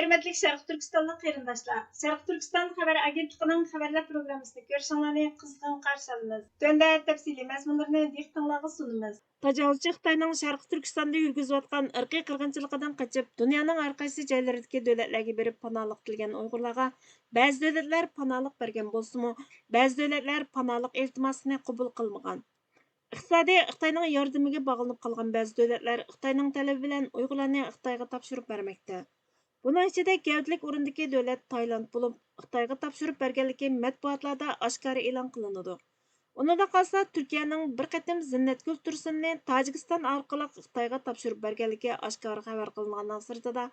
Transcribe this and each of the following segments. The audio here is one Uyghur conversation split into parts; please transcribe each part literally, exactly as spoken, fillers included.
ھۆرمەتلىك شەرقىي تۈركىستانلىق قېرىنداشلار، شەرقىي تۈركىستان خەۋەر ئاگېنتلىقىنىڭ خەۋەرلەر پروگراممىسىنى كۆرۈشۈڭلارنى قىزغىن قارشى ئالىمىز. تۆۋەندە تەپسىلىي مەزمۇنلىرىنى دىققىتىڭلارغا سۇنىمىز. تاجاۋۇزچى خىتاينىڭ شەرقىي تۈركىستاندا يۈرگۈزۈۋاتقان ئىرقىي قىرغىنچىلىقىدىن قېچىپ، دۇنيانىڭ ھەر قايسى جايلىرىدىكى دۆلەتلەرگە بېرىپ پاناھلىق تىلىگەن ئۇيغۇرلارغا بەزى دۆلەتلەر پاناھلىق بەرگەن بولسىمۇ، بەزى دۆلەتلەر پاناھلىق ئىلتىماسىنى قوبۇل قىلمىغان. ئىقتىسادىي خىتاينىڭ ياردىمىگە باغلىنىپ قالغان بەزى دۆلەتلەر خىتاينىڭ تەلىپى بىلەن ئۇيغۇرلارنى خىتايغا تاپشۇرۇپ بەرمەكتە. بۇنىڭ ئىچىدە گەۋدىلىك ئورۇندىكى دۆلەت تايلاند بولۇپ، خىتايغا تاپشۇرۇپ بەرگەنلىكى مەتبۇئاتلاردا ئاشكارا ئېلان قىلىنىدۇ. ئۇنىڭدىن قالسا، تۈركىيەنىڭ بىر قېتىم زىننەتگۈل تۇرسۇننى تاجىكىستان ئارقىلىق خىتايغا تاپشۇرۇپ بەرگەنلىكى ئاشكارا خەۋەر قىلىنغاننىڭ سىرتىدا،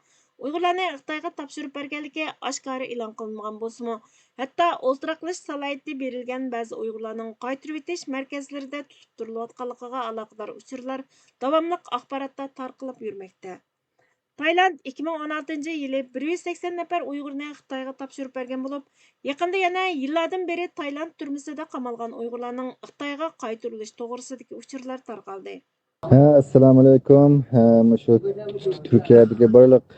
ئۇيغۇرلارنى خىتايغا تاپشۇرۇپ بەرگەنلىكى ئاشكارا ئېلان قىلىنمىغان بولسىمۇ، ھەتتا ئولتۇراقلىشىش سالاھىيىتى بېرىلگەن بەزى ئۇيغۇرلارنىڭ قايتۇرۇۋېتىش مەركەزلىرىدە تۇتۇپ تۇرۇلۇۋاتقانلىقىغا ئالاقىدار ئۇچۇرلار داۋاملىق ئاخباراتتا تارقىلىپ يۈرمەكتە. تايلاند ئىككى مىڭ ئون ئالتىنچى يىلى بىر يۈز سەكسەن نەپەر ئۇيغۇرنى خىتايغا تاپشۇرۇپ بەرگەن بولۇپ، يېقىندا يەنە يىللاردىن بېرى تايلاند تۈرمىسىدە قامالغان ئۇيغۇرلارنىڭ خىتايغا قايتۇرۇلۇش توغرىسىدىكى ئۇچۇرلار تارقالدى. ھە، ئەسسالامۇئەلەيكۇم. ھە، مۇشۇ تۈركىيەدىكى بارلىق،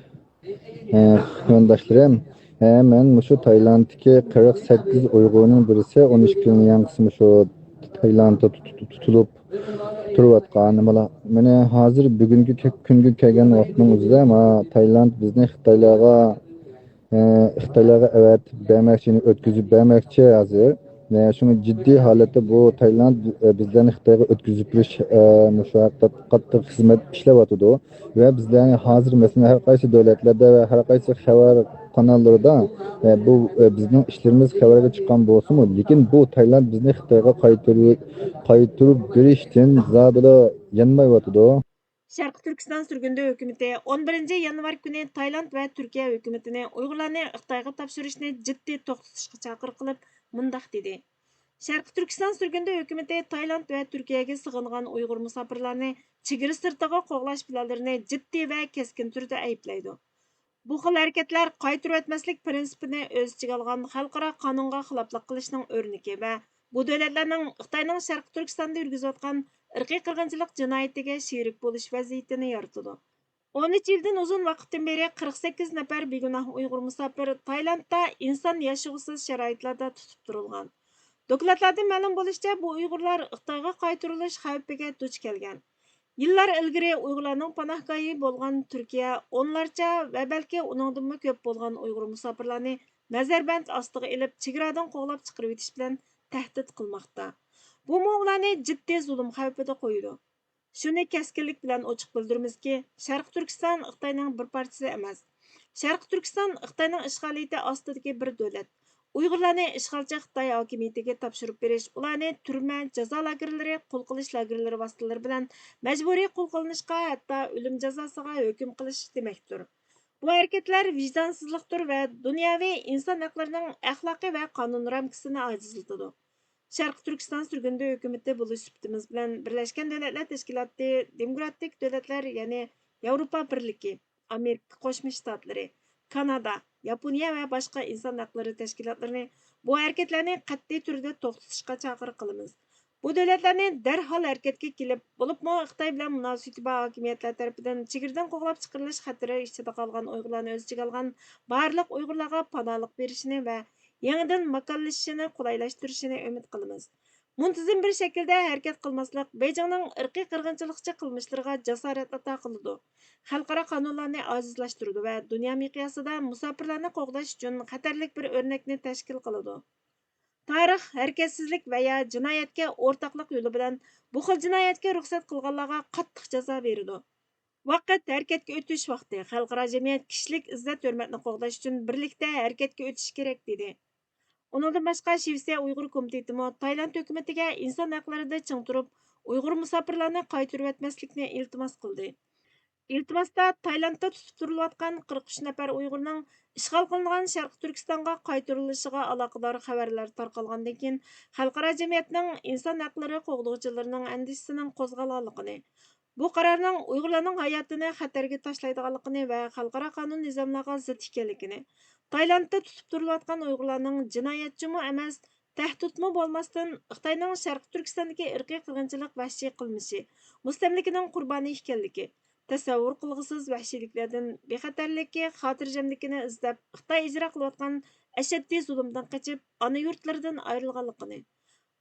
ھە، قېرىنداشلىرىم. ھە، مەن مۇشۇ تايلاندتىكى قىرىق سەككىز ئۇيغۇرنىڭ بىرسى، ئون ئىككى يىلنىڭ ياڭزىسى مۇشۇ تايلاندتا تۇت-، تۇت-، تۇتۇلۇپ تۇرۇۋاتقان. مانا، مانا ھازىر بۈگۈنكى كۈ-، كۈنگە كەلگەن ۋاقىتنىڭ ئۆزىدە، مانا تايلاند بىزنى خىتايلارغا، ئە، خىتايلارغا ئەۋەتىپ بەرمەكچى، يەنى ئۆتكۈزۈپ بەرمەكچى ھازىر. ئە، شۇڭا جىددىي ھالەتتە بۇ تايلاند، ئە، بىزلەرنى خىتايغا ئۆتكۈزۈپ بېرىش، ئە، مۇشۇ ھەقتە قاتتىق خىزمەت ئىشلەۋاتىدۇ. ۋە بىزلەرنى ھازىر، مەسىلەن، ھەر قايسى دۆلەتلەردە ۋە ھەر قايسى خەۋەر قاناللىرىدا، ئە، بۇ، ئە، بىزنىڭ ئىشلىرىمىز خەۋەرگە چىققان بولسىمۇ، لېكىن بۇ تايلاند بىزنى خىتايغا قايتۇرۇپ، قايتۇرۇپ بېرىشتىن زادىلا يانمايۋاتىدۇ. شەرقىي تۈركىستان سۈرگۈندە ھۆكۈمىتى ئون بىرىنچى يانۋار كۈنى تايلاند ۋە تۈركىيە ھۆكۈمىتىنى ئۇيغۇرلارنى خىتايغا تاپشۇرۇشنى جىددىي توختىتىشقا چاقىرىق قىلىپ، مۇنداق دېدى: شەرقىي تۈركىستان سۈرگۈندە ھۆكۈمىتى تايلاند ۋە تۈركىيەگە سىغىنغان ئۇيغۇر مۇساپىرلارنى چېگرا سىرتىغا قوغلاش پىلانلىرىنى جىددىي ۋە كەسكىن تۈردە ئەيىبلەيدۇ. بۇ خىل ھەرىكەتلەر قايتۇرۇۋەتمەسلىك پىرىنسىپىنى ئۆز ئىچىگە ئالغان خەلقئارا قانۇنغا خىلاپلىق قىلىشنىڭ ئۆرنىكى ۋە بۇ دۆلەتلەرنىڭ خىتاينىڭ شەرقىي تۈركىستاندا يۈرگۈزۈۋاتقان ئىرقىي قىرغىنچىلىق جىنايىتىگە شېرىك بولۇش ۋەزىيىتىنى يارىتىدۇ. ئون ئۈچ يىلدىن ئۇزۇن ۋاقىتتىن بېرى قىرىق سەككىز نەپەر بىگۇناھ ئۇيغۇر مۇساپىر تايلاندتا ئىنسان ياشىغۇسىز شارائىتلاردا تۇتۇپ تۇرۇلغان. دوكلاتلاردىن مەلۇم بولۇشىچە، بۇ ئۇيغۇرلار خىتايغا قايتۇرۇلۇش خەۋپىگە دۇچ كەلگەن. يىللار ئىلگىرى ئۇيغۇرلارنىڭ پاناھگاھى بولغان تۈركىيە ئونلارچە ۋە بەلكى ئۇنىڭدىنمۇ كۆپ بولغان ئۇيغۇر مۇساپىرلارنى نەزەربەند ئاستىغا ئېلىپ، چېگرادىن قوغلاپ چىقىرىۋېتىش بىلەن تەھدىت قىلماقتا. بۇمۇ ئۇلارنى جىددىي زۇلۇم خەۋپىدە قويىدۇ. شۇنى كەسكىنلىك بىلەن ئوچۇق بىلدۈرىمىزكى، شەرقىي تۈركىستان خىتاينىڭ بىر پارچىسى ئەمەس. شەرقىي تۈركىستان خىتاينىڭ ئىشغالىيىتى ئاستىدىكى بىر دۆلەت. ئۇيغۇرلارنى ئىشغالچى خىتاي ھاكىمىيىتىگە تاپشۇرۇپ بېرىش، ئۇلارنى تۈرمە، جازا لاگېرلىرى، قۇل قىلىش لاگېرلىرى ۋاسىتىلىرى بىلەن مەجبۇرىي قۇل قىلىنىشقا، ھەتتا ئۆلۈم جازاسىغا ھۆكۈم قىلىش دېمەكتۇر. بۇ ھەرىكەتلەر ۋىجدانسىزلىقتۇر ۋە دۇنياۋى ئىنسان ھەقلىرىنىڭ ئەخلاقىي ۋە قانۇن رامكىسىنى ئاجىزلىتىدۇ. شەرقىي تۈركىستان سۈرگۈندە ھۆكۈمىتى بولۇش سۈپىتىمىز بىلەن بىرلەشكەن دۆلەتلەر تەشكىلاتى، دېموكراتىك دۆلەتلەر، يەنى ياۋروپا بىرلىكى، ئامېرىكا قوشما شتاتلىرى، كانادا، ياپونىيە ۋە باشقا ئىنسان ھەقلىرى تەشكىلاتلىرىنى بۇ ھەرىكەتلەرنى قەتئىي تۈردە توختىتىشقا چاقىرىق قىلىمىز. بۇ دۆلەتلەرنى دەرھال ھەرىكەتكە كېلىپ، بولۇپمۇ خىتاي بىلەن مۇناسىۋىتى بار ھاكىمىيەتلەر تەرىپىدىن چېگرىدىن قوغلاپ چىقىرىلىش خەتىرى ئىچىدە قالغان ئۇيغۇرلارنى ئۆز ئىچىگە ئالغان بارلىق ئۇيغۇرلارغا پاناھلىق بېرىشىنى ۋە يېڭىدىن ماكانلىشىشىنى قولايلاشتۇرۇشىنى ئۈمىد قىلىمىز. مۇنتىزىم بىر شەكىلدە ھەرىكەت قىلماسلىق بېيجىڭنىڭ ئىرقىي قىرغىنچىلىقچى قىلمىشلىرىغا جاسارەت ئاتا قىلىدۇ، خەلقئارا قانۇنلارنى ئاجىزلاشتۇرىدۇ ۋە دۇنيا مىقياسىدا مۇساپىرلارنى قوغداش ئۈچۈن خەتەرلىك بىر ئۆرنەكنى تەشكىل قىلىدۇ. تارىخ ھەرىكەتسىزلىك ۋە يا جىنايەتكە ئورتاقلىق يولى بىلەن بۇ خىل جىنايەتكە رۇخسەت قىلغانلارغا قاتتىق جازا بېرىدۇ. ۋاقىت، ھەرىكەتكە ئۆتۈش ۋاقتى. خەلقئارا جەمئىيەت كىشىلىك ئىززەت-ھۆرمەتنى قوغداش ئۈچۈن بىرلىكتە ھەرىكەتكە ئۆتۈشى كېرەك، دېدى. ئۇنىڭدىن باشقا، شىۋېتسىيە ئۇيغۇر كومىتېتىمۇ تايلاند ھۆكۈمىتىگە ئىنسان ھەقلىرىدە چىڭ تۇرۇپ، ئۇيغۇر مۇساپىرلارنى قايتۇرۇۋەتمەسلىكنى ئىلتىماس قىلدى. ئىلتىماستا تايلاندتا تۇتۇپ تۇرۇلۇۋاتقان قىرىق ئۈچ نەپەر ئۇيغۇرنىڭ ئىشغال قىلىنغان شەرقىي تۈركىستانغا قايتۇرۇلۇشىغا ئالاقىدار خەۋەرلەر تارقالغاندىن كېيىن، خەلقئارا جەمئىيەتنىڭ ئىنسان ھەقلىرى قوغدىغۇچىلىرىنىڭ ئەندىشىسىنىڭ قوزغالغانلىقىنى، بۇ قارارنىڭ ئۇيغۇرلارنىڭ ھاياتىنى خەتەرگە تاشلايدىغانلىقىنى ۋە خەلقئارا قانۇن نىزاملارغا زىت ئىكەنلىكىنى، تايلاندتا تۇتۇپ تۇرۇلۇۋاتقان ئۇيغۇرلارنىڭ جىنايەتچىمۇ ئەمەس، تەھدىتمۇ بولماستىن، خىتاينىڭ شەرقىي تۈركىستاندىكى ئىرقىي قىرغىنچىلىق ۋەھشىي قىلمىشى، مۇستەملىكىنىڭ قۇربانى ئىكەنلىكى، تەسەۋۋۇر قىلغۇسىز ۋەھشىيلىكلەردىن بىخەتەرلىكى، خاتىرجەملىكىنى ئىزدەپ، خىتاي ئىجرا قىلىۋاتقان ئەشەددىي زۇلۇمدىن قېچىپ، ئانا يۇرتلىرىدىن ئايرىلغانلىقىنى،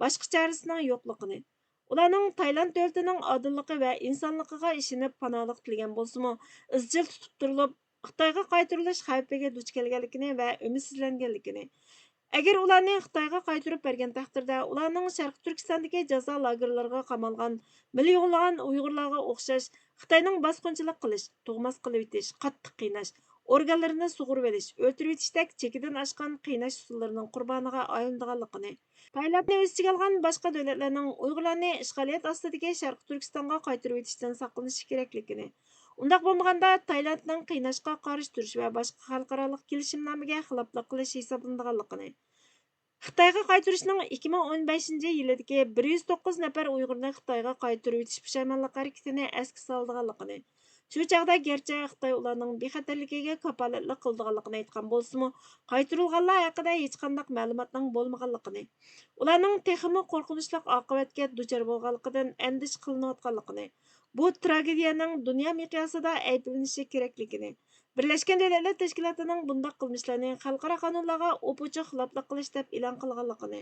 باشقا چارىسىنىڭ يوقلۇقىنى، ئۇلارنىڭ تايلاند دۆلىتىنىڭ ئادىللىقى ۋە ئىنسانلىقىغا ئىشىنىپ پاناھلىق تىلىگەن بولسىمۇ، ئىزچىل تۇتۇپ تۇرۇلۇپ، خىتايغا قايتۇرۇلۇش خەۋپىگە دۇچ كەلگەنلىكىنى ۋە ئۈمىدسىزلەنگەنلىكىنى، ئەگەر ئۇلارنى خىتايغا قايتۇرۇپ بەرگەن تەقدىردە، ئۇلارنىڭ شەرقىي تۈركىستاندىكى جازا لاگېرلىرىغا قامالغان مىليونلىغان ئۇيغۇرلارغا ئوخشاش خىتاينىڭ باسقۇنچىلىق قىلىش، تۇغماس قىلىۋېتىش، قاتتىق قىيناش، ئورگانلىرىنى سۇغۇرۇۋېلىش، ئۆلتۈرۈۋېتىشتەك چېكىدىن ئاشقان قىيناش ئۇسۇللىرىنىڭ قۇربانىغا ئايلىنىدىغانلىقىنى، تايلاندنى ئۆز ئىچىگە ئالغان باشقا دۆلەتلەرنىڭ ئۇيغۇرلارنى ئىشغالىيەت ئاستىدىكى شەرقىي تۈركىستانغا قايتۇرۇۋېتىشتىن ساقلىنىشى كېرەكلىكىنى، ئۇنداق بولمىغاندا، تايلاندنىڭ قىيناشقا قارشى تۇرۇش ۋە باشقا خەلقئارالىق كېلىشىمنامىگە خىلاپلىق قىلىش ھېسابلىنىدىغانلىقىنى، خىتايغا قايتۇرۇشنىڭ ئىككى مىڭ ئون بەشىنچى يىلىدىكى بىر يۈز توققۇز نەپەر ئۇيغۇرنى خىتايغا قايتۇرۇۋېتىش پۇشايمانلىق ھەرىكىتىنى ئەسكە سالىدىغانلىقىنى، شۇ چاغدا گەرچە خىتاي ئۇلارنىڭ بىخەتەرلىكىگە كاپالەتلىك قىلىدىغانلىقىنى ئېيتقان بولسىمۇ، قايتۇرۇلغانلار ھەققىدە ھېچقانداق مەلۇماتنىڭ بولمىغانلىقىنى، ئۇلارنىڭ تېخىمۇ قورقۇنچلۇق ئاقىۋەتكە دۇچار بولغانلىقىدىن ئەندىشە قىلىنىۋاتقانلىقىنى، بۇ تراگېدىيەنىڭ دۇنيا مىقياسىدا ئەيىبلىنىشى كېرەكلىكىنى، بىرلەشكەن دۆلەتلەر تەشكىلاتىنىڭ بۇنداق قىلمىشلارنى خەلقئارا قانۇنلارغا ئوپئوچۇق خىلاپلىق قىلىش دەپ ئېلان قىلغانلىقىنى،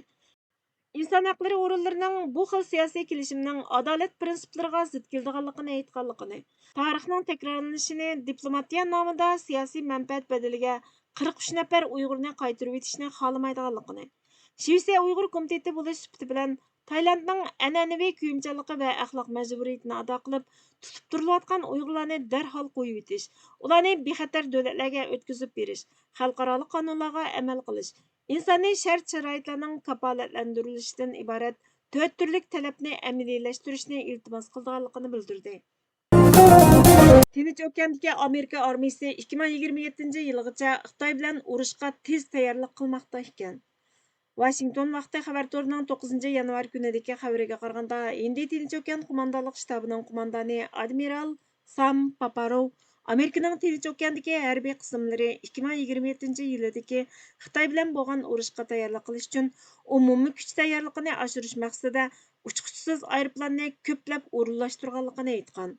ئىنسان ھەقلىرى ئورۇنلىرىنىڭ بۇ خىل سىياسىي كېلىشىمنىڭ ئادالەت پىرىنسىپلىرىغا زىت كېلىدىغانلىقىنى ئېيتقانلىقىنى، تارىخنىڭ تەكرارلىنىشىنى، دىپلوماتىيە نامىدا سىياسىي مەنپەئەت بەدىلىگە قىرىق ئۈچ نەپەر ئۇيغۇرنى قايتۇرۇۋېتىشنى خالىمايدىغانلىقىنى، شىۋېتسىيە ئۇيغۇر كومىتېتى بولۇش سۈپىتى بىلەن تايلاندنىڭ ئەنئەنىۋى كۆيۈمچانلىقى ۋە ئەخلاق مەجبۇرىيىتىنى ئادا قىلىپ، تۇتۇپ تۇرۇلۇۋاتقان ئۇيغۇرلارنى دەرھال قويۇۋېتىش، ئۇلارنى بىخەتەر دۆلەتلەرگە ئۆتكۈزۈپ بېرىش، خەلقئارالىق قانۇنلارغا ئەمەل قىلىش، ئىنسانىي شەرت-شارائىتلارنىڭ كاپالەتلەندۈرۈلۈشىدىن ئىبارەت تۆت تۈرلۈك تەلەپنى ئەمەلىيلەشتۈرۈشنى ئىلتىماس قىلىدىغانلىقىنى بىلدۈردى. تىنچ ئوكياندىكى ئامېرىكا ئارمىيىسى ئىككى مىڭ يىگىرمە يەتتىنچى يىلغىچە خىتاي بىلەن ئۇرۇشقا تېز تەييارلىق قىلماقتا ئىكەن. ۋاشىنگتون ۋاقتى خەۋەر تورىنىڭ توققۇزىنچى يانۋار كۈنىدىكى خەۋىرىگە قارىغاندا، ھىندى تىنچ ئوكيان قوماندانلىق شتابىنىڭ قوماندانى ئادمىرال سام پاپاروۋ ئامېرىكىنىڭ تىنچ ئوكياندىكى ھەربىي قىسىملىرى ئىككى مىڭ يىگىرمە يەتتىنچى يىلىدىكى خىتاي بىلەن بولغان ئۇرۇشقا تەييارلىق قىلىش ئۈچۈن ئومۇمىي كۈچ تەييارلىقىنى ئاشۇرۇش مەقسىتىدە ئۇچقۇچىسىز ئايروپىلاننى كۆپلەپ ئورۇنلاشتۇرغانلىقىنى ئېيتقان.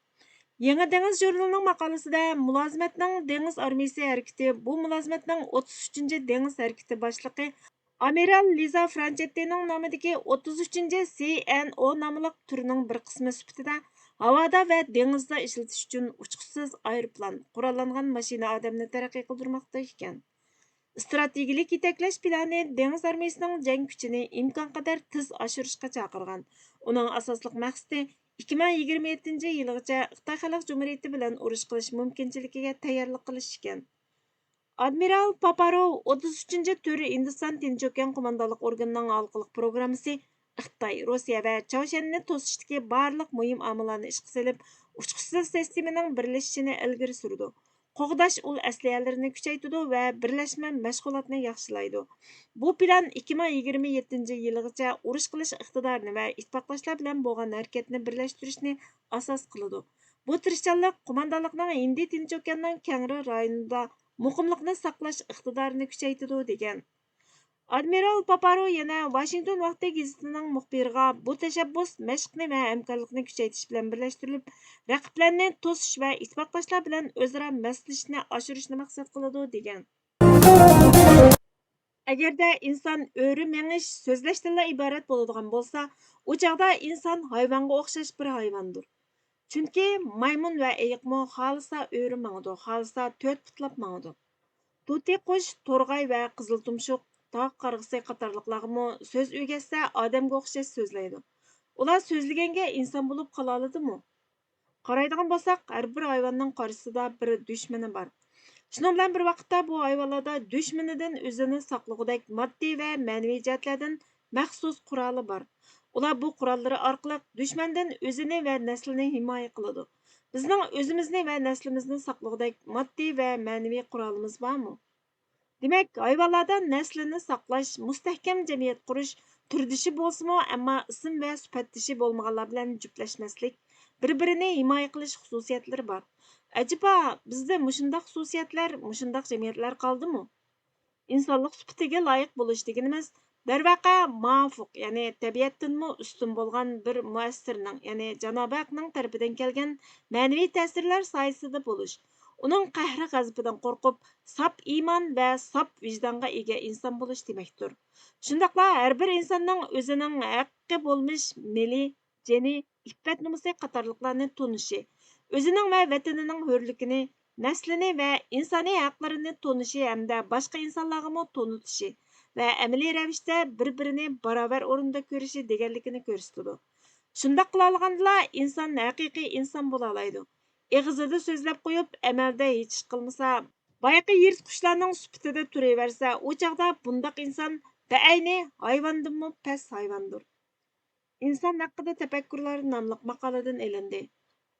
يېڭى دېڭىز ژۇرنىلىنىڭ ماقالىسىدە، مۇلازىمەتنىڭ دېڭىز ئارمىيىسى ھەرىكىتى بۇ مۇلازىمەتنىڭ ئوتتۇز ئۈچىنچى دېڭىز ھەرىكىتى باشلىقى ئامىرال لىزا فرانچېتتىنىڭ نامىدىكى ئوتتۇز ئۈچىنچى سى ئېن ئو ناملىق تۈرىنىڭ بىر قىسمى سۈپىتىدە ھاۋادا ۋە دېڭىزدا ئىشلىتىش ئۈچۈن ئۇچقۇچىسىز ئايروپىلان، قوراللانغان ماشىنا ئادەمنى تەرەققىي قىلدۇرماقتا ئىكەن. ئىستراتېگىيەلىك يېتەكلەش پىلانى دېڭىز ئارمىيىسىنىڭ جەڭ كۈچىنى ئىمكانقەدەر تېز ئاشۇرۇشقا چاقىرغان. ئۇنىڭ ئاساسلىق مەقسىتى ئىككى مىڭ يىگىرمە يەتتىنچى يىلغىچە خىتاي خەلق جۇمھۇرىيىتى بىلەن ئۇرۇش قىلىش مۇمكىنچىلىكىگە تەييارلىق قىلىش ئىكەن. ئادمىرال پاپاروۋ ئوتتۇز ئۈچىنچى تۈر ھىندىستان تىنچ ئوكيان قوماندانلىق ئورگىنىنىڭ ھالقىلىق پروگراممىسى خىتاي، روسىيە ۋە چاۋشيەننى توسۇشتىكى بارلىق مۇھىم ئامىللارنى ئىشقا سېلىپ، ئۇچقۇچىسىز سىستېمىنىڭ بىرلىشىشىنى ئىلگىرى سۈرىدۇ. قوغداش ئۇل ئەسلىھەلىرىنى كۈچەيتىدۇ ۋە بىرلەشمە مەشغۇلاتنى ياخشىلايدۇ. بۇ پىلان ئىككى مىڭ يىگىرمە يەتتىنچى يىلغىچە ئۇرۇش قىلىش ئىقتىدارىنى ۋە ئىتتىپاقداشلار بىلەن بولغان ھەرىكەتنى بىرلەشتۈرۈشنى ئاساس قىلىدۇ. بۇ تىرىشچانلىق قوماندانلىقنىڭ ھىندى تىنچ ئوكياننىڭ كەڭرى رايونىدا مۇقىملىقنى ساقلاش ئىقتىدارىنى كۈچەيتىدۇ، دېگەن. ئادمىرال پاپارو يەنە ۋاشىنگتون ۋاقتى گېزىتىنىڭ مۇخبىرىغا، بۇ تەشەببۇس مەشىقنى ۋە ھەمكارلىقنى كۈچەيتىش بىلەن بىرلەشتۈرۈلۈپ، رەقىبلەرنى توسۇش ۋە ئىتتىپاقداشلار بىلەن ئۆزئارا ماسلىشىشنى ئاشۇرۇشنى مەقسەت قىلىدۇ، دېگەن. ئەگەردە ئىنسان ئۆرە مېڭىش، سۆزلەشتىنلا ئىبارەت بولىدىغان بولسا، ئۇ چاغدا ئىنسان ھايۋانغا ئوخشاش بىر ھايۋاندۇر. چۈنكى مايمۇن ۋە ئېيىقمۇ خالىسا ئۆرە ماڭىدۇ، خالىسا تۆت پۇتلاپ ماڭىدۇ. توتى قۇش، تورغاي ۋە قىزىل تۇمشۇق، تاغ قارغىسى قاتارلىقلارغىمۇ سۆز ئۆگەتسە، ئادەمگە ئوخشاش سۆزلەيدۇ. ئۇلار سۆزلىگەنگە ئىنسان بولۇپ قالالىدىمۇ؟ قارايدىغان بولساق، ھەر بىر ھايۋاننىڭ قارشىسىدا بىر دۈشمىنى بار. شۇنىڭ بىلەن بىر ۋاقىتتا، بۇ ھايۋانلاردا دۈشمىنىدىن ئۆزىنى ساقلىغۇدەك ماددىي ۋە مەنىۋى جەھەتلەردىن مەخسۇس قورالى بار. ئۇلار بۇ قوراللىرى ئارقىلىق دۈشمەندىن ئۆزىنى ۋە نەسلىنى ھىمايە قىلىدۇ. بىزنىڭ ئۆزىمىزنى ۋە نەسلىمىزنى ساقلىغۇدەك ماددىي ۋە مەنىۋى قورالىمىز بارمۇ؟ دېمەك، ھايۋانلاردا نەسلىنى ساقلاش، مۇستەھكەم جەمئىيەت قۇرۇش، تۈردىشى بولسىمۇ، ئەمما ئىسىم ۋە سۈپەتدىشى بولمىغانلار بىلەن جۈپلەشمەسلىك، بىر-بىرىنى ھىمايە قىلىش خۇسۇسىيەتلىرى بار. ئەجەبا، بىزدە مۇشۇنداق خۇسۇسىيەتلەر، مۇشۇنداق جەمئىيەتلەر قالدىمۇ؟ ئىنسانلىق سۈپىتىگە لايىق بولۇش دېگىنىمىز، دەرۋەقە، ماۋۇق، يەنى تەبىئەتتىنمۇ ئۈستۈن بولغان بىر مۇئەسسىرنىڭ، يەنى جانابى ھەقنىڭ تەرىپىدىن كەلگەن مەنىۋى تەسىرلەر سايىسىدا بولۇش، ئۇنىڭ قەھرى-غەزىپىدىن قورقۇپ، ساپ ئىمان ۋە ساپ ۋىجدانغا ئىگە ئىنسان بولۇش دېمەكتۇر. شۇنداقلا ھەر بىر ئىنساننىڭ ئۆزىنىڭ ھەققى بولمىش مېلى، جېنى، ئىپپەت-نومۇسى قاتارلىقلارنى تونۇشى، ئۆزىنىڭ ۋە ۋەتىنىنىڭ ھۆرلۈكىنى، نەسلىنى ۋە ئىنسانىي ھەقلىرىنى تونۇشى ھەمدە باشقا ئىنسانلارغىمۇ تونۇتۇشى ۋە ئەمەلىي رەۋىشتە بىر-بىرىنى باراۋەر ئورۇندا كۆرۈشى دېگەنلىكىنى كۆرسىتىدۇ. شۇنداق قىلالىغاندىلا ئىنسان ھەقىقىي ئىنسان بولالايدۇ. ئېغىزىدا سۆزلەپ قويۇپ، ئەمەلدە ھېچ ئىش قىلمىسا، بايىقى يىرتقۇچلارنىڭ سۈپىتىدە تۇرۇۋەرسە، ئۇ چاغدا بۇنداق ئىنسان بەئەينى ھايۋاندىنمۇ پەس ھايۋاندۇر. ئىنسان ھەققىدە تەپەككۇرلار ناملىق ماقالىدىن ئېلىندى.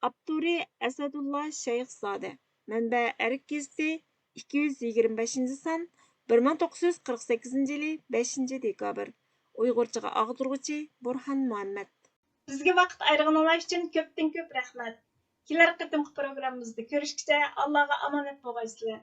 ئاپتورى ئەسەدۇللا شەيخزادە. مەنبە ئەرك گېزىتى، ئىككى يۈز يىگىرمە بەشىنچى سان، بىر مىڭ توققۇز يۈز قىرىق سەككىزىنچى يىلى بەشىنچى دېكابىر. ئۇيغۇرچىغا ئاغدۇرغۇچى بۇرھان مۇھەممەد. بىزگە ۋاقىت ئايرىغىنىڭلار ئۈچۈن كۆپتىن كۆپ رەھمەت. كېلەر قېتىمقى پروگراممىمىزدا كۆرۈشكىچە ئاللاغا ئامانەت بولغايسىلەر.